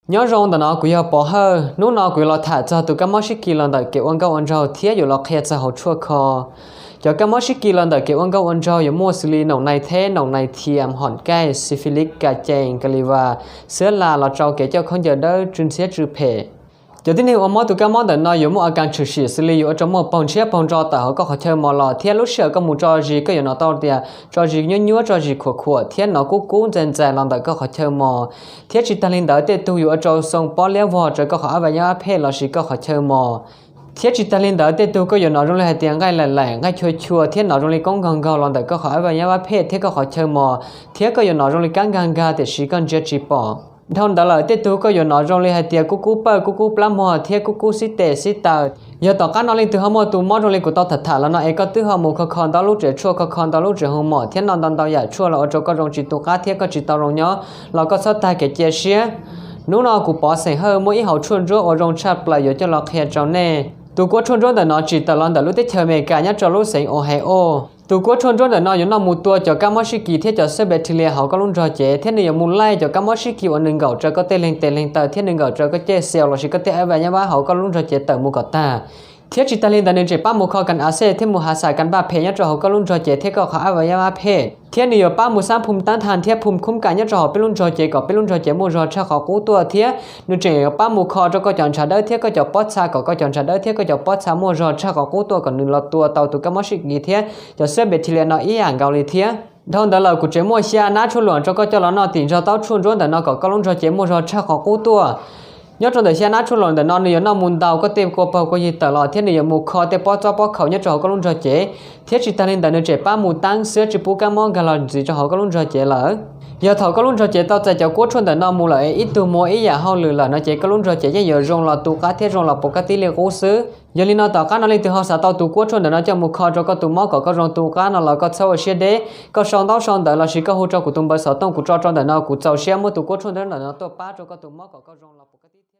Nyob zoo, ntawm no kuv yog Pov Hawj. Hnub no kuv yuav los tham txog tus kab mob sib kis los ntawm kev ua nkauj ua nraug thiab yuav los qhia txog hauv tshuaj kho. Cov kab mob sib kis los ntawm kev ua nkauj ua nraug yuav muaj xws li noom nais theb, noom nais thiam, hom kaij, syphilis, ka cees, ka li vas, xiab las, los rau kev coj khaub ncaws dawb, tsw ntxhiab tsw phem. Cov tib neeg uas mob tus kab mob ntawm no yuav muaj a kas tshwm sim xws li yuav ua rau muaj paug ntshiab paug nro tawm hauv koj qhov chaw mos los, thiab lub sij hawm koj mus tso zis koj yuav hnov tau tias tso zis nyuab nyuab, tso zis khuam khuam thiab hnov kub kub ntxais ntxais los ntawm koj qhov chaw mos. Thiab tsis tag li ntawd, tej tug yuav ua rau xoo pob liab vog rau koj qhov ab vas nyab vab phem lossis koj qhov chaw mos. Thiab tsis tag li ntawd, tej tug koj yuav hnov zoo li hais tias nqaij laim laim, nqaij chua chua thiab hnov zoo li koob nkaug nkaug los ntawm koj qhov ab vas nyab vab phem thiab koj qhov chaw mos, thiab koj yuav hnov zoo li kab nkag nkag tiam sis koj ntsia tsis pom. Dhau ntawd lawm, tej tug koj yuav hnov zoo li hais tias kub kub pawj, kub kub plab mog thiab kub kub xib tes xib taw. Yog tom qab no leej twg ho muaj tus mob zoo li kuv tau tham tham los no es koj twb ho mus kho kho ntau lub tsev tshuaj, kho kho ntau lub tsev hoo mom thiab noj ntau ntau yam tshuaj los ua rau koj zoo tsis tu qab thiab koj tsis tau zoo nyob los koj txhob tag kev cia siab. Hnub no kuv Pov Xeem Hawj muaj ib hauv tshuaj ntsuab uas zoo tshaj plaws yuav coj los qhia rau nej. Tus kuab tshuaj ntsuab ntawm no tsim tawm los ntawm lub teb chaws Amelikas nyob rau lub xeev Ohio. Tus kuab tshuaj ntsuab ntawm no yuav noj mus tua cov kab mob sib kis thiab cov xab bacteria hauv koj lub nrog cev, thiab nws yuav mus laij cov kab mob sib kis uas nws nkaum raws koj tej leeg tes leeg taw thiab nws nkaum raws koj ceg xel lossis koj tej ab vas nyab vab hauv koj lub nrog cev tawm mus kom tag. Thiab tsis tag li ntawd, nws tseem pab mus kho kas a xej thiab mus has xas kas npaj phem nyob rau hauv koj lub nrog cev thiab koj qhov ab vas nyab vab phem. Thiab nws yuav pab mus xab phum tab thas thiab phum khub kas nyob rau hauv peb lub nrog cev kom peb lub nrog cev muaj zog tshaj qhov qub tuaj thiab nws tseem yuav pab mus kho rau koj cov ntshav dawb thiab koj cov pob txha kom koj cov ntshav dawb thiab koj cov pob txha muaj zog tshaj qhov qub tuaj kom nws los tua tau tus kab mob sib kis thiab cov xab bacteria no ib yam nkaus li thiab. Dhau ntawd lawm, kuv tseem muaj xya nab tshuaj luam rau koj coj los noj tim ntsog taub tshuaj ntsuab ntawm no kom koj lub nrog cev muaj zog tshaj qhov qub tuaj. Nyob rau ntawm xya nab tshuaj luam ntawm no, nws yuav noj mus ntaus koj tej kua paug kua yig tawm los thiab nws yuav mus kho tej pob txob pob khaum nyob rau hauv koj lub nrog cev. Thiab tsis tag li ntawd, nws tseem pab mus teeb xwb tsis pub kab mob nkag los ntxiv rau hauv koj lub nrog cev lawm. Yog thaum koj lub nrog cev tau txais cov kuab tshuaj ntawm no mus lawm es ib tug muaj ib yam hauj lwm lawm no ces koj lub nrog cev yeej yuav zoo los tu qab thiab zoo los pov kab tib li qub xwb. Yog li no, tom qab no leej twg ho xav tau tus kuab tshuaj ntawm no coj mus kho rau koj tus mob kom koj zoo tu qab no los koj txhob ua siab deb, koj sau ntaub sau ntawv lossis koj hu rau kuv tus npawb xov tooj kuv tso rau ntawm no, kuv txaus siab muab tus kuab tshuaj ntawm no tuaj pab rau koj tus mob kom koj zoo los pov kab tib